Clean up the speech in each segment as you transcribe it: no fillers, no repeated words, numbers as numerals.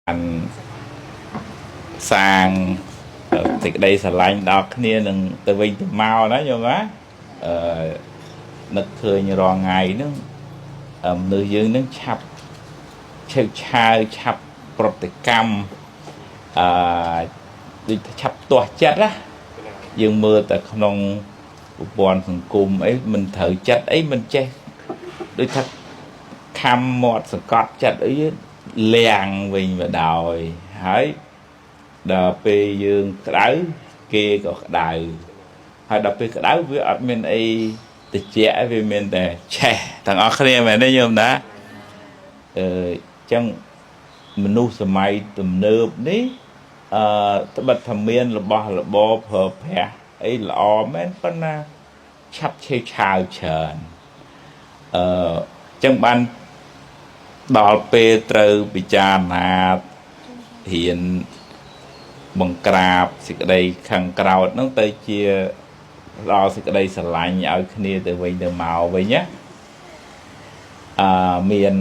បានសាងសេចក្តីស្រឡាញ់ដល់គ្នានឹងទៅវិញទៅមកណាញោមណាអឺនឹកឃើញរាល់ថ្ងៃហ្នឹងមនុស្សយើងហ្នឹងឆាប់ឆេវឆាវឆាប់ប្រតិកម្មអឺដូចថាឆាប់ទាស់ចិត្តណាយើងមើលតែក្នុងប្រព័ន្ធសង្គមអីមិនត្រូវចិត្តអីមិនចេះដូចថាខំមាត់សង្កត់ចិត្តអីលៀងវិញមកដោយហើយដល់ពេលយើងក្តៅគេក៏ក្តៅហើយដល់ពេលក្តៅវាអត់មានអីតិចវាមានតែឆេះទាំងអស់គ្នាមែនទេញោមណាអឺចឹងមនុស្សសម័យទំនើបនេះអឺត្បិតថាមានរបស់របរប្រើប្រាស់អីល្អមែនប៉ុន្តែឆាប់ឆេវឆាវច្រើនអឺចឹងបានដល់ពេលត្រូវពិចារណារៀនបង្ក្រាបសេចក្តីខាងក្រោតហ្នឹងទៅជាដល់សេចក្តីស្រឡាញ់ឲ្យគ្នាទៅវិញទៅមកវិញណាអឺមាន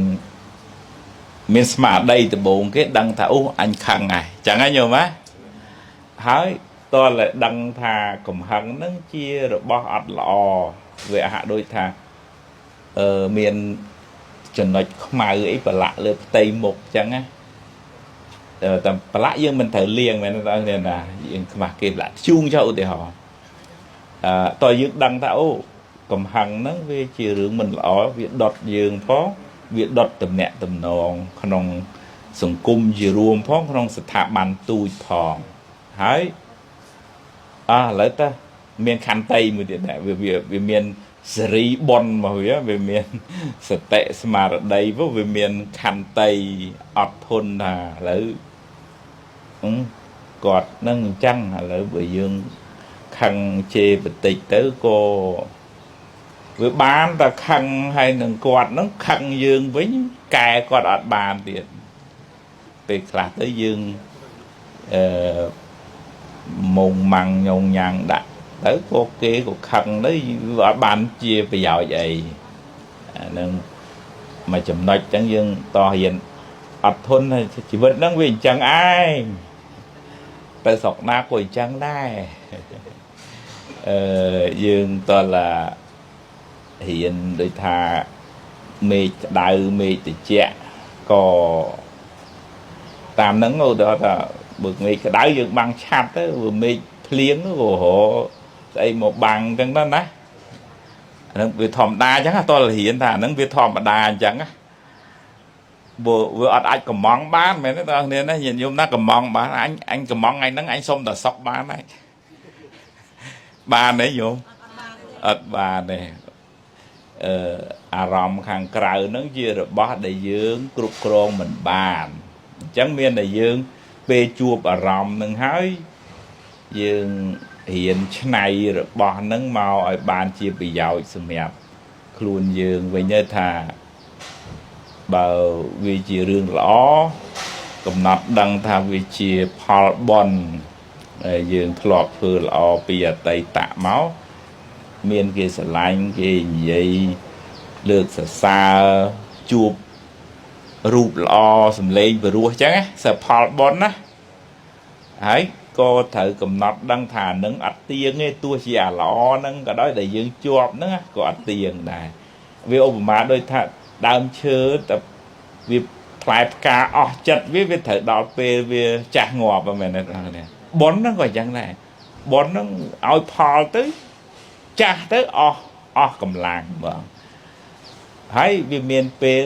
មានស្មារតីដំបូងគេដឹងថាអូអញខឹងហើយចឹងហ៎ញោមណាហើយតើតែដឹងថាកំហឹងហ្នឹងជារបស់អត់ល្អវាហាក់ដូចថាអឺមានចំណុចខ្មៅអីប្រឡាក់លើផ្ទៃមុខចឹងណាតែប្រឡាក់យើងមិនត្រូវលាងមែនទេបងប្អូនណាយើងខ្មាស់គេប្រឡាក់ធ្យូងចុះឧទាហរណ៍អឺតើយើងដឹងថាអូកំហឹងហ្នឹងវាជារឿងមិនល្អវាដុតយើងផងវាដុតតំណាក់តំណងក្នុងសង្គមជារួមផងក្នុងស្ថាប័នទូចផងហើយអ่ะឥឡូវតើមានខន្តីមួយទៀតដែរវាវាមានសេរីប៉ុនរបស់វាវាមានសតិស្មារតីវាមានខន្តីអត់ធន់ថាឥឡូវគាត់នឹងអញ្ចឹងឥឡូវបើយើងខឹងជេរបន្តិចទៅក៏វាបានតែខឹងហើយនឹងគាត់នឹងខឹងយើងវិញកែគាត់អត់បានទៀតពេលខ្លះទៅយើងអឺមងម៉ាំងញងញ៉ាំងដាក់ទៅក៏គេក៏ខឹងទៅវាអត់បានជាប្រយោជន៍អីអានឹងមួយចំណុចអញ្ចឹងយើងតរៀនអត់ធន់ជីវិតហ្នឹងវាអញ្ចឹងឯងទៅស្រុកណាក៏អញ្ចឹងដែរអឺយើងតឡារៀនដូចថាមេឃក្តៅមេឃត្រជាក់ក៏តាមហ្នឹងឧទាហរណ៍ថាបើមេឃក្តៅយើងបាំងឆាត់ទៅបើមេឃភ្លៀងក៏រស្អីមកបាំងអញ្ចឹងទៅណាអាហ្នឹងវាធម្មតាអញ្ចឹងតើរៀនថាអាហ្នឹងវាធម្មតាអញ្ចឹងណាបើវាអត់អាចកំងបានមែនទេបងប្អូនណាញាតិញោមណាកំងបានអញកំងថ្ងៃហ្នឹងអញសុំតែសុកបានហើយបានទេញោមអត់បានទេអឺអារម្មណ៍ខាងក្រៅហ្នឹងជារបស់ដែលយើងគ្រប់គ្រងមិនបានអញ្ចឹងមានតែយើងពេលជួបអារម្មណ៍ហ្នឹងហើយយើងរៀនឆ្នៃរបស់ហ្នឹងមកឲ្យបានជាប្រយោជន៍សម្រាប់ខ្លួនយើងវិញទៅថាបើវាជារឿងល្អកំណត់ដឹងថាវាជាផលបុណ្យដែលយើងធ្លាប់ធ្វើល្អពីអតីតមកមានគេស្រឡាញ់គេនិយាយលើកសរសើរជួបរូបល្អសំឡេងព្រោះអញ្ចឹងណាសផលបុណ្យណាហើយក៏ត្រូវកំណត់ដឹងថានឹងអត់ទៀងទេទោះជាអាល្អហ្នឹងក៏ដោយដែលយើងជាប់ហ្នឹងក៏អត់ទៀងដែរវាឧបមាដូចថាដើមឈើតែវាផ្លែផ្កាអស់ចិត្តវាវាត្រូវដល់ពេលវាចាស់ងាប់ហ្នឹងមែនទេបងប្អូនបុណ្យហ្នឹងក៏អញ្ចឹងដែរបុណ្យហ្នឹងឲ្យផលទៅចាស់ទៅអស់អស់កម្លាំងបងហើយវាមានពេល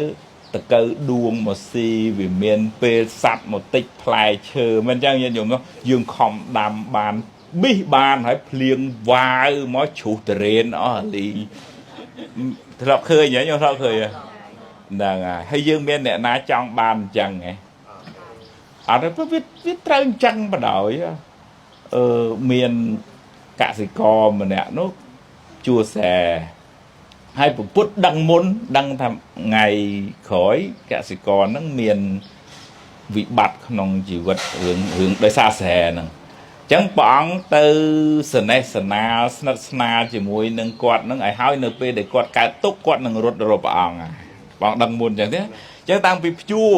តកៅដួងមកស៊ីវាមានពេលសัตว์មកតិចផ្លែឈើមិនអញ្ចឹងញាតិញោមយើងខំដាំបានប៊ីសបានហើយភ្លៀងវាវមកជ្រុះតរេនអស់លីធ្លាប់ឃើញហ៎ញោមធ្លាប់ឃើញហ្នឹងហើយហើយយើងមានអ្នកណាចង់បានអញ្ចឹងហ៎អត់ទេវាវាត្រូវអញ្ចឹងបដ ாய் អឺមានកសិករម្នាក់នោះជួស្រែហើយពពុទ្ធដឹងមុនដឹងថាថ្ងៃក្រោយកសិករហ្នឹងមានវិបត្តិក្នុងជីវិតរឿងរឿងដោយសារស្រែហ្នឹងអញ្ចឹងព្រះអង្គទៅសនេះសនាលស្និទ្ធស្នាលជាមួយនឹងគាត់ហ្នឹងឲ្យហើយនៅពេលដែលគាត់កើតទុកគាត់នឹងរត់រកព្រះអង្គហើយព្រះអង្គដឹងមុនអញ្ចឹងទេអញ្ចឹងតាំងពីព្យួរ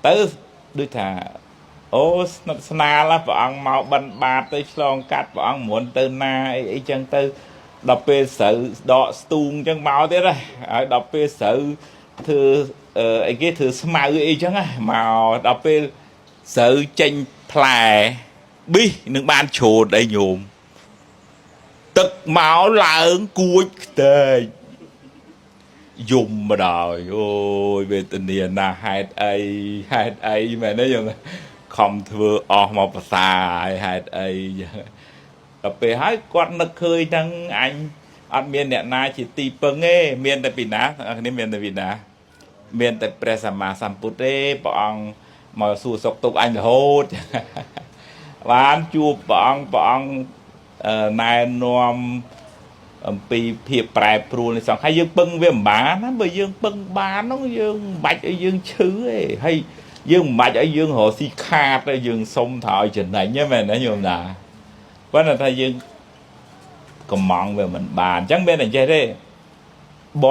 ទៅ ដូចថាអូស្និទ្ធស្នាលព្រះអង្គមកបិណ្ឌបាតទៅឆ្លងកាត់ព្រះអង្គមុនទៅណាអីអីចឹងទៅដល់ពេលស្រូវដកស្ទូងចឹងមកទៀតហើយដល់ពេលស្រូវធ្វើអីគេធ្វើស្មៅអីចឹងមកដល់ពេលស្រូវចេញផ្លែប៊ីសនឹងបានជ្រូតអីញោមទឹកមកឡើងគួចខ្ទេចយំម្ដងអូយវេទនាណាស់ហេតុអីហេតុអីមែនទេយើងខំធ្វើអស់មកប្រសាហើយហេតុអីដល់ពេលហើយគាត់នឹកឃើញទាំងអញអត់មានអ្នកណាជាទីពឹងទេមានតែពីណាគ្នាមានតែពីណាមានតែព្រះសម្មាសម្ពុទ្ធទេព្រះអង្គមកសួរសុខទុក្ខអញរហូតបានជួបព្រះអង្គព្រះអង្គណែនាំអំពីភាពប្រែប្រួលនៃសង្ខហើយយើងពឹងវាមិនបានណាបើយើងពឹងបាននោះយើងមិនបាច់ឲ្យយើងឈឺទេហើយយើងមិនបាច់ឲ្យយើងរកស៊ីខាតទេយើងសុំថាឲ្យចំណេញហ្នឹងមែនទេញោមណាប៉ុន្តែថាយើងកំងវាមិនបានអញ្ចឹងមានតែចេះទេប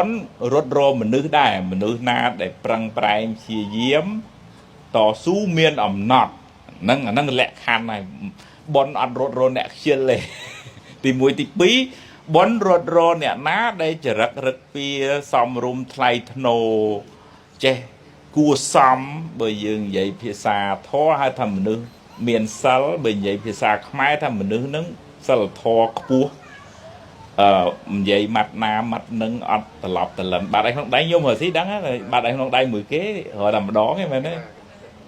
នរត់រមនុស្សដែរមនុស្សណាដែលប្រឹងប្រែងព្យាយាមតស៊ូមានអំណត់ហ្នឹងអាហ្នឹងលក្ខខណ្ឌហើយបនអត់រត់រអ្នកខ្ជិលទេទី1ទី2បនរត់រអ្នកណាដែលចរិតរឹកពីសំរុំថ្លៃធ្នូចេះគួសមបើយើងនិយាយភាសាធម៌ហៅថាមនុស្សមានសិលបើនិយាយភាសាខ្មែរថាមនុស្សហ្នឹងសិលធម៌ខ្ពស់អឺនិយាយម៉ាត់ណាម៉ាត់នឹងអត់ត្រឡប់ត្រលិនបាត់ឯក្នុងដៃញោមរស៊ីដឹងហើយបាត់ឯក្នុងដៃមួយគេរត់តែម្ដងឯងមែនទេ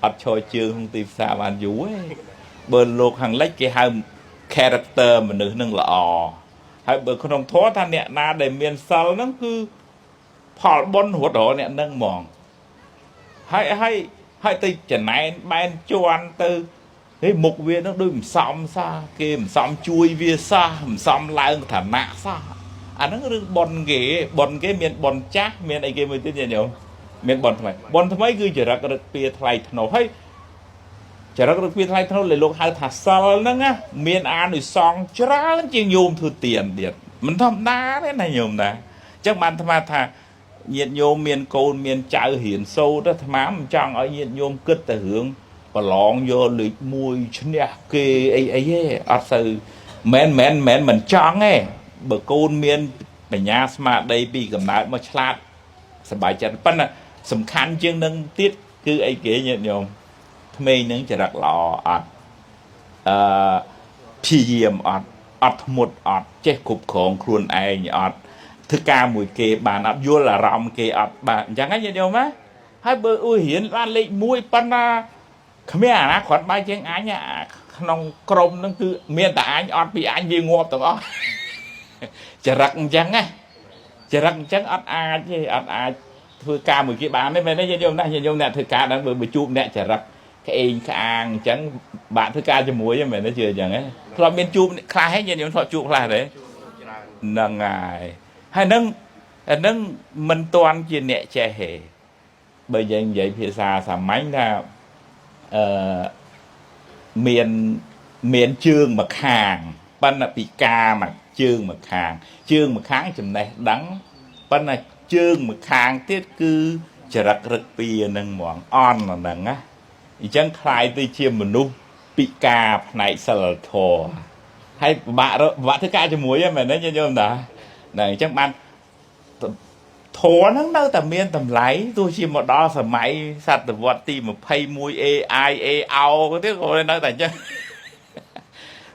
អត់ឈរជើងក្នុងទីផ្សារបានយូរទេបើលោកខាងលិចគេហៅ character មនុស្សនឹងល្អហើយបើក្នុងធម៌ថាអ្នកណាដែលមានសិលហ្នឹងគឺផលបុណ្យរត់រកអ្នកនឹងហ្មងហើយហើយហើយទៅចំណែនបែនជន់ទៅហេមុខវានឹងដូចមិនសមសោះគេមិនសមជួយវាសោះមិនសមឡើងឋានៈសោះអាហ្នឹងរឿងបុណ្យគេបុណ្យគេមានបុណ្យចាស់មានអីគេមួយទៀតញោមមានបុណ្យថ្មីបុណ្យថ្មីគឺចរិតរឹកពៀថ្លៃធ្នូហើយចរិតរឹកពៀថ្លៃធ្នូដែលលោកហៅថាសិលហ្នឹងណាមានអានិសង្សច្រើនជាងញោមធ្វើទានទៀតមិនធម្មតាទេណាញោមណាអញ្ចឹងបានអាត្មាថាញាតិញោមមានកូនមានចៅរៀនសូត្រអាត្មាមិនចង់ឲ្យញាតិញោមគិតតែរឿងប្រឡងយកលេខ1ឈ្នះគេអីអីទេអត់សូវមិនមែនមិនមិនចង់ទេបើកូនមានបញ្ញាស្មារតីពីកំណើតមកឆ្លាតសប្បាយចិត្តប៉ុន្តែសំខាន់ជាងនឹងទៀតគឺអីគេញាតិញោមក្មេងនឹងចរិតល្អអត់អឺព្យាយាមអត់អត់ធ្មត់អត់ចេះគ្រប់គ្រងខ្លួនឯងអត់ធ្វើការមួយគេបានអត់យល់អារម្មណ៍គេអត់បាទអញ្ចឹងហ៎ញាតិញោមណាហើយបើអ៊ុយរៀនបានលេខ1ប៉ុន្តែគ្មានអាណាគ្រាន់បាយជាងអញក្នុងក្រុមហ្នឹងគឺមានតែអញអត់ពីអញវាងាប់ទាំងអស់ចរិតអញ្ចឹងណាចរិតអញ្ចឹងអត់អាចទេអត់អាចធ្វើការមួយគេបានទេមែនទេញាតិញោមណាញាតិញោមអ្នកធ្វើការដល់បើជួបអ្នកចរិតក្អេងក្អាងអញ្ចឹងបាក់ធ្វើការជាមួយហ្នឹងមែនទេជឿអញ្ចឹងហ៎ធ្លាប់មានជួបខ្លះហ៎ញាតិញោមធ្លាប់ជួបខ្លះទេហ្នឹងហើយហើយនឹងអានឹងមិនទាន់ជាអ្នកចេះទេបើយើងនិយាយភាសាសាមញ្ញថាអឺមានមានជើងម្ខាងប៉ុន្តែពិការមកជើងម្ខាងជើងម្ខាងចំណេះដឹងប៉ុន្តែជើងម្ខាងទៀតគឺចរិតរឹកពីនឹងហ្មងអន់អាហ្នឹងណាអញ្ចឹងคล้ายទៅជាមនុស្សពិការផ្នែកសិលធម៌ហើយពិបាកពិបាកធ្វើការជាមួយហ្នឹងមែនទេញាតិញោមតាហ្នឹងអញ្ចឹងបានធម៌ហ្នឹងនៅតែមានតម្លៃទោះជាមកដល់សម័យសតវត្សទី21 AI AO ទៀតក៏នៅតែអញ្ចឹង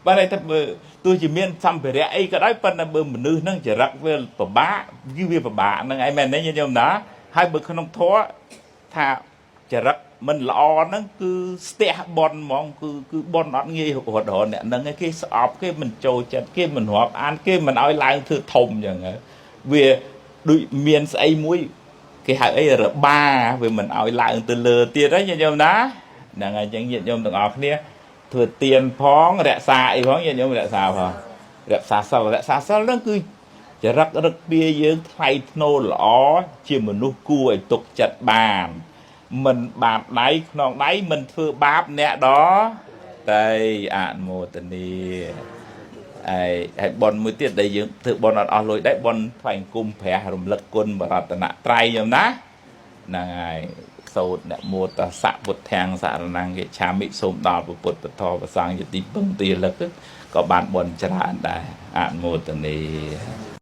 បាទតែបើទោះជាមានសម្ភារៈអីក៏ដោយប៉ុន្តែបើមនុស្សហ្នឹងចរិតវាពិបាកគឺវាពិបាកហ្នឹងឯងមែនទេញាតិញោមណាហើយបើក្នុងធម៌ថាចរិតមិនល្អហ្នឹងគឺស្ទះបនហ្មងគឺគឺបនអត់ងាយរត់រអ្នកហ្នឹងឯងគេស្អប់គេមិនចូលចិត្តគេមិនរាប់អានគេមិនឲ្យឡើងធ្វើធំអញ្ចឹងវាដូចមានស្អីមួយគេហៅអីរបាវាមិនឲ្យឡើងទៅលើទៀតហ្នឹងញាតិញោមណាហ្នឹងហើយអញ្ចឹងញាតិញោមទាំងអស់គ្នាធ្វើទានផងរក្សាអីផងញាតិញោមរក្សាផងរក្សាសិលរក្សាសិលហ្នឹងគឺចរិតរឹកពៀយើងថ្លៃធ្នូល្អជាមនុស្សគួរឲ្យទុកចិត្តបានមិនបាបដៃក្នុងដៃមិនធ្វើបាបអ្នកដតែអនុមោទនាហើយហើយប៉ុនមួយទៀតដែលយើងធ្វើប៉ុនអត់អស់លុយដែរប៉ុនថ្វាយអង្គមព្រះរំលឹកគុណបរតនត្រ័យញោមណាហ្នឹងហើយ សូត្រនមោតស្សៈពុទ្ធាំងសរណង្កិច្ឆាមិសូមដល់ពុទ្ធពធប្រសង្ឃជាទីពឹងទីរលឹកក៏បានបុណ្យច្រើនដែរអនុមោទនា។